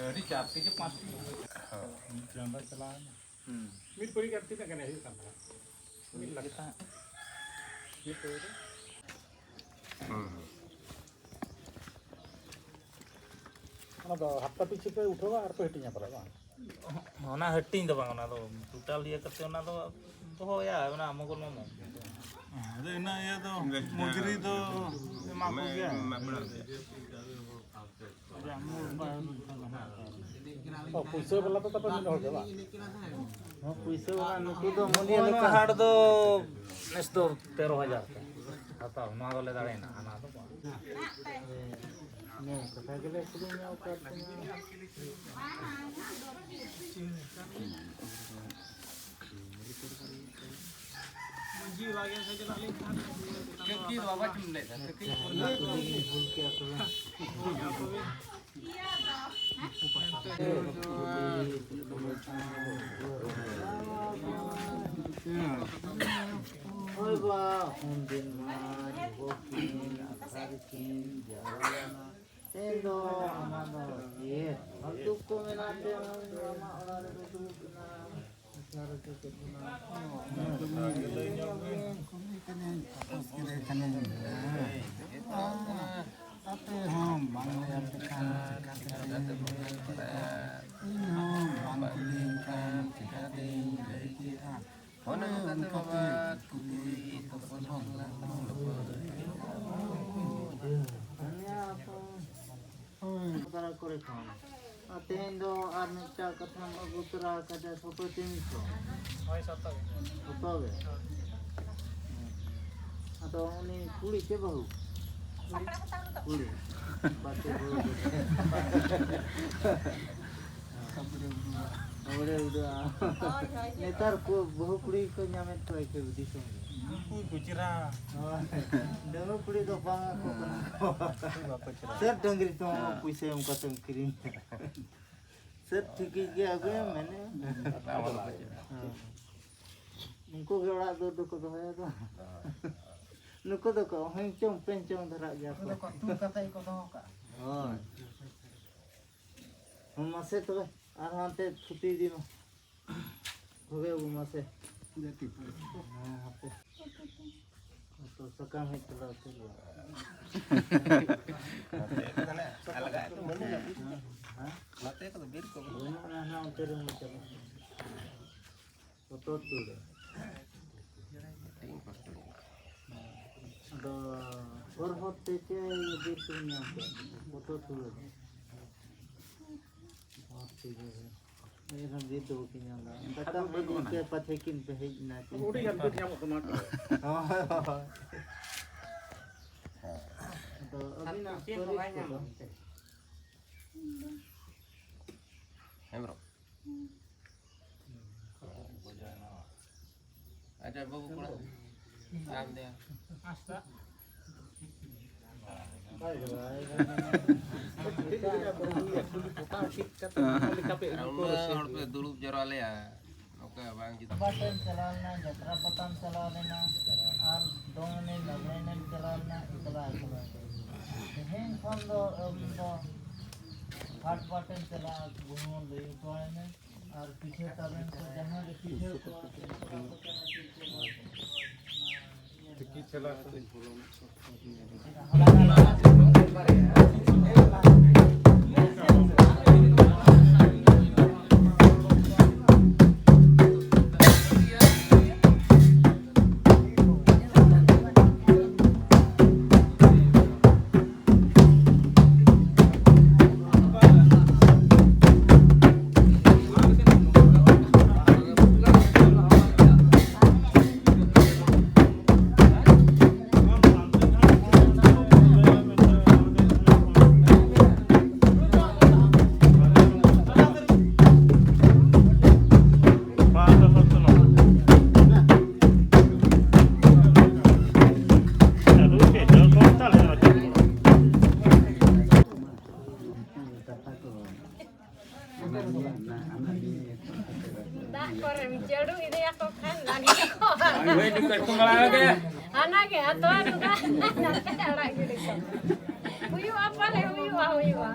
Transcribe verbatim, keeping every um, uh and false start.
ᱟᱹᱰᱤ ᱪᱟᱨ ᱠᱮᱡᱤ ᱯᱟᱸᱪ ᱠᱮᱡᱤ᱾ ᱪᱟᱸᱫᱟ ᱪᱟᱞᱟᱣ ᱮᱱᱟ᱾ ᱦᱩᱸ᱾ ᱢᱤᱫ ᱯᱟᱹᱭᱠᱟᱹᱨ ᱛᱤᱱᱟᱹᱜ ᱜᱟᱱᱮ ᱦᱩᱭᱩᱜ ᱠᱟᱱ ᱛᱟᱦᱮᱸᱫ? ᱢᱤᱫ ᱞᱟᱠᱷ᱾ ᱦᱩᱸ᱾ ᱚᱱᱟ ᱫᱚ ᱦᱟᱯᱛᱟ ᱯᱤᱪᱷᱤ ᱯᱮ ᱩᱴᱷᱟᱹᱣᱟ ᱟᱨ ᱯᱮ ᱦᱟᱹᱴᱤᱧᱟ ᱯᱟᱞᱮ, ᱵᱟᱝ? ᱚᱱᱟ ᱦᱟᱹᱴᱤᱧ ᱫᱚ ᱵᱟᱝ, ᱚᱱᱟ ᱫᱚ ᱴᱳᱴᱟᱞ ᱤᱭᱟᱹ ᱠᱟᱛᱮ ᱚᱱᱟ ᱫᱚ ᱫᱚᱦᱚᱭᱟ, ᱚᱱᱟ ᱢᱚᱜᱚᱞ ᱢᱟᱢᱚ᱾ ᱟᱫᱚ ᱤᱱᱟᱹ ᱤᱭᱟᱹ ᱫᱚ ᱢᱚᱡᱩᱨᱤ ᱫᱚ ᱮᱢᱟ ᱠᱚ ᱜᱮᱭᱟ᱾ ᱚ, ᱯᱩᱭᱥᱟᱹ ᱵᱟᱞᱟ ᱫᱚ ᱛᱟᱯᱮ ᱢᱤᱫ ᱦᱚᱲ ᱜᱮ, ᱵᱟᱝ? ᱦᱚᱸ, ᱯᱩᱭᱥᱟᱹ ᱵᱟᱞᱟ ᱱᱩᱠᱩ ᱫᱚ ᱢᱩᱞᱤᱭᱟᱹ ᱱᱚᱣᱟ ᱞᱮᱠᱟ᱾ ᱦᱟᱴ ᱫᱚ ᱱᱮᱥ ᱫᱚ ᱛᱮᱨᱚ ᱦᱟᱡᱟᱨ ᱛᱮ ᱦᱟᱛᱟᱣ, ᱱᱚᱣᱟ ᱫᱚᱞᱮ ᱫᱟᱲᱮᱭᱮᱱᱟ, ᱦᱟᱱᱟ ᱫᱚ ᱵᱟᱝ᱾ ᱱᱤᱭᱟᱹ ᱠᱟᱛᱷᱟ ᱜᱮᱞᱮ ᱠᱩᱞᱤ ᱧᱚᱜ ᱟᱠᱟᱫ ᱠᱤᱱᱟ᱾ ᱦᱳᱭ ᱵᱟ, ᱩᱱᱫᱤᱱ ᱢᱟ ᱜᱚᱜᱚ ᱠᱤᱱ ᱟᱠᱷᱲᱟ ᱨᱮᱠᱤᱱ ᱡᱟᱣᱨᱟ ᱞᱮᱱᱟ᱾ ᱛᱮᱦᱮᱧ ᱫᱚ ᱚᱱᱟ ᱫᱚ ᱪᱮᱫ ᱯᱷᱟᱞᱛᱩ ᱠᱚ ᱢᱮᱱᱟᱜ ᱛᱮ ᱟᱢᱟᱜ ᱚᱲᱟᱜ ᱨᱮᱯᱮ ᱫᱩᱲᱩᱵ ᱮᱱᱟ? ᱟᱪᱪᱷᱟ, ᱨᱮᱯᱮ ᱪᱮᱫ ᱮᱱᱟ? ᱠᱟᱹᱢᱤ ᱠᱟᱹᱱᱟᱹᱧ, ᱛᱟᱯᱚᱥ ᱜᱤᱫᱽᱨᱟᱹ ᱠᱟᱹᱱᱟᱹᱧ᱾ ᱟᱯᱮ ᱦᱚᱸ ᱵᱟᱝ ᱞᱟᱹᱭ ᱟᱯᱮ ᱠᱷᱟᱱ ᱪᱤᱠᱟᱹᱛᱮ ᱤᱧ ᱦᱚᱸ ᱵᱟᱝ ᱠᱩᱞᱤᱧ ᱠᱷᱟᱱ ᱪᱤᱠᱟᱹᱛᱮᱧ ᱞᱟᱹᱭ ᱠᱮᱜᱼᱟ? ᱚᱱᱮ ᱚᱱᱠᱟᱛᱮ ᱠᱩᱞᱤ ᱛᱚᱯᱚᱥ ᱦᱚᱸ ᱵᱟᱝ ᱦᱩᱭ ᱫᱟᱲᱮᱭᱟᱜᱼᱟ᱾ ᱦᱳᱭ᱾ ᱛᱟᱨᱟ ᱠᱚᱨᱮ ᱠᱷᱚᱱ᱾ ᱟᱨ ᱛᱮᱦᱮᱧ ᱫᱚ ᱟᱨ ᱢᱤᱫᱴᱟᱝ ᱠᱟᱛᱷᱟᱢ ᱟᱹᱜᱩ ᱛᱚᱨᱟ ᱟᱠᱟᱫᱟ, ᱥᱚᱛᱚ ᱛᱤᱨᱤᱥ ᱥᱚ᱾ ᱦᱳᱭ, ᱥᱚᱛᱚ ᱜᱮ᱾ ᱥᱚᱛᱚ ᱜᱮ? ᱟᱫᱚ ᱩᱱᱤ ᱠᱩᱲᱤ ᱪᱮ ᱵᱟᱹᱦᱩ? ᱠᱩᱲᱤ᱾ ᱵᱟᱪᱮ ᱵᱟᱹᱦᱩ ᱫᱚ᱾ ᱟᱹᱣᱲᱮ ᱩᱰᱩᱠᱟ᱾ ᱦᱳᱭ, ᱦᱳᱭ, ᱦᱳᱭ᱾ ᱱᱮᱛᱟᱨ ᱠᱚ ᱵᱟᱹᱦᱩ ᱠᱩᱲᱤ ᱠᱚ ᱧᱟᱢᱮᱫ ᱠᱚᱣᱟ ᱮᱠᱮ ᱫᱤᱥᱚᱢ ᱨᱮ᱾ ᱩᱱᱠᱩ ᱠᱚ ᱪᱮᱦᱨᱟ᱾ ᱦᱳᱭ᱾ ᱰᱟᱺᱜᱩᱣᱟᱹ ᱠᱩᱲᱤ ᱫᱚ ᱵᱟᱝ ᱟᱠᱚ ᱠᱟᱱᱟ ᱠᱚ᱾ ᱵᱟᱠᱚ ᱪᱮᱦᱨᱟ᱾ ᱥᱮᱨ ᱰᱟᱹᱝᱨᱤ ᱛᱮᱦᱚᱸ ᱦᱮᱸ᱾ ᱯᱩᱭᱥᱟᱹ ᱮᱢ ᱠᱟᱛᱮᱢ ᱠᱤᱨᱤᱧ᱾ ᱥᱮᱨ ᱴᱷᱤᱠ ᱜᱮ ᱟᱹᱜᱩᱭᱟ, ᱢᱮᱱᱮ᱾ ᱦᱮᱸ᱾ ᱩᱱᱠᱩ ᱜᱮ ᱚᱲᱟᱜ ᱫᱩᱣᱟᱹᱨ ᱫᱚᱠᱚ ᱫᱚᱦᱚᱭᱟ ᱛᱚ᱾ ᱱᱩᱠᱩ ᱫᱚᱠᱚ ᱦᱮᱸ ᱪᱚᱝ ᱯᱮᱱ ᱪᱚᱝ ᱫᱷᱟᱨᱟᱜ ᱜᱮᱭᱟ ᱠᱚ᱾ ᱩᱱᱠᱩ ᱫᱚᱠᱚ ᱛᱩᱫ ᱠᱟᱛᱮ ᱜᱮᱠᱚ ᱫᱚᱦᱚ ᱠᱟᱜᱼᱟ᱾ ᱦᱳᱭ᱾ ᱦᱚᱸ, ᱢᱟᱥᱮ ᱛᱚᱵᱮ ᱟᱨᱦᱚᱸ ᱦᱟᱱᱛᱮ ᱛᱷᱩᱛᱤ ᱤᱫᱤ ᱢᱟ᱾ ᱛᱚᱵᱮ ᱟᱵᱚ ᱢᱟᱥᱮ᱾ ᱦᱮᱸ, ᱦᱟᱯᱮ᱾ ᱛᱚ ᱥᱟᱠᱟᱢ ᱦᱮᱡ ᱪᱟᱞᱟᱣ ᱩᱛᱟᱹᱨᱚᱜᱼᱟ᱾ ᱟᱞᱜᱟ ᱫᱚ ᱵᱟᱹᱱᱩᱜᱼᱟ᱾ ᱦᱮᱸ? ᱱᱚᱛᱮ ᱠᱚᱫᱚ ᱵᱤᱨ ᱠᱚ ᱵᱟᱹᱱᱩᱜᱼᱟ᱾ ᱵᱟᱹᱱᱩᱜᱼᱟ, ᱦᱟᱱᱟ ᱚᱱᱛᱮ ᱨᱮ ᱢᱩᱪᱟᱹᱫ᱾ ᱯᱚᱛᱚᱵ ᱛᱩᱲᱟᱹ᱾ ᱢᱤᱫᱴᱮᱱ ᱠᱚᱥᱴᱚ ᱜᱮᱭᱟ᱾ ᱟᱫᱚ ᱦᱚᱨ ᱦᱚᱨ ᱛᱮ ᱪᱮᱫ ᱵᱤᱨ ᱠᱚ ᱧᱟᱢ ᱠᱮᱫ? ᱯᱚᱛᱚᱵ ᱛᱩᱲᱟᱹ ᱫᱚ᱾ ᱦᱚᱨ ᱛᱮᱜᱮ᱾ ᱮᱱᱨᱮᱦᱚᱸ ᱵᱤᱨ ᱫᱚ ᱵᱟᱠᱚ ᱧᱟᱢ ᱮᱫᱟ᱾ ᱫᱟᱠᱟ ᱟᱫᱚ ᱢᱮᱱ ᱵᱟᱹᱱᱩᱜᱼᱟ᱾ ᱯᱮ ᱯᱟᱪᱷᱮ ᱠᱤᱱ ᱯᱮ ᱦᱮᱡ ᱮᱱᱟ ᱠᱤ? ᱟᱹᱰᱤ ᱜᱟᱱ ᱵᱤᱨ ᱧᱟᱢᱚᱜ ᱠᱟᱱᱟ᱾ ᱦᱳᱭ, ᱦᱳᱭ᱾ ᱟᱫᱚ ᱟᱹᱵᱤᱱᱟᱜ ᱯᱟᱹᱨᱤᱥ ᱠᱚᱫᱚ? ᱦᱮᱢᱵᱨᱚᱢ᱾ ᱟᱪᱪᱷᱟ, ᱵᱟᱹᱵᱩ ᱠᱚᱲᱟ᱾ ᱟᱢ ᱫᱮ᱾ ᱟᱨ ᱩᱱᱟᱹᱜ ᱦᱚᱲ ᱯᱮ ᱫᱩᱲᱩᱵ ᱡᱟᱣᱨᱟ ᱞᱮᱭᱟ᱾ ᱱᱚᱝᱠᱟ ᱵᱟᱝ ᱡᱩᱛᱩᱜ ᱯᱟᱛᱟᱢ ᱪᱟᱞᱟᱣ ᱞᱮᱱᱟ, ᱡᱟᱛᱨᱟ ᱯᱟᱛᱟᱢ ᱪᱟᱞᱟᱣ ᱞᱮᱱᱟ, ᱟᱨ ᱫᱚᱝ ᱮᱱᱮᱡ, ᱞᱟᱜᱽᱲᱮ ᱮᱱᱮᱡ ᱪᱟᱞᱟᱣ ᱞᱮᱱᱟ, ᱮᱠᱞᱟ ᱮᱠᱞᱟ ᱜᱮ᱾ ᱛᱮᱦᱮᱧ ᱠᱷᱚᱱ ᱫᱚ ᱟᱹᱵᱤᱱ ᱫᱚ ᱯᱷᱟᱴ ᱯᱷᱟᱴᱮᱢ ᱪᱟᱞᱟᱜᱼᱟ, ᱜᱩᱱᱢᱚᱱ ᱞᱟᱹᱭ ᱦᱚᱴᱚ ᱟᱭ ᱢᱮ᱾ ᱟᱨ ᱯᱤᱴᱷᱟᱹ ᱛᱟᱵᱮᱱ ᱠᱚ ᱡᱟᱦᱟᱸ ᱜᱮ ᱯᱤᱴᱷᱟᱹ ᱠᱚ ᱛᱤᱠᱤ ᱪᱷᱟᱞᱟ ᱠᱚ᱾ ᱦᱟᱱᱟ ᱜᱮ ᱟᱫᱚ ᱱᱚᱝᱠᱟ ᱱᱟᱛᱮ ᱟᱲᱟᱜ ᱜᱤᱰᱤ ᱠᱚ᱾ ᱦᱩᱭᱩᱜᱼᱟ ᱯᱟᱞᱮ, ᱦᱩᱭᱩᱜᱼᱟ, ᱦᱩᱭᱩᱜᱼᱟ᱾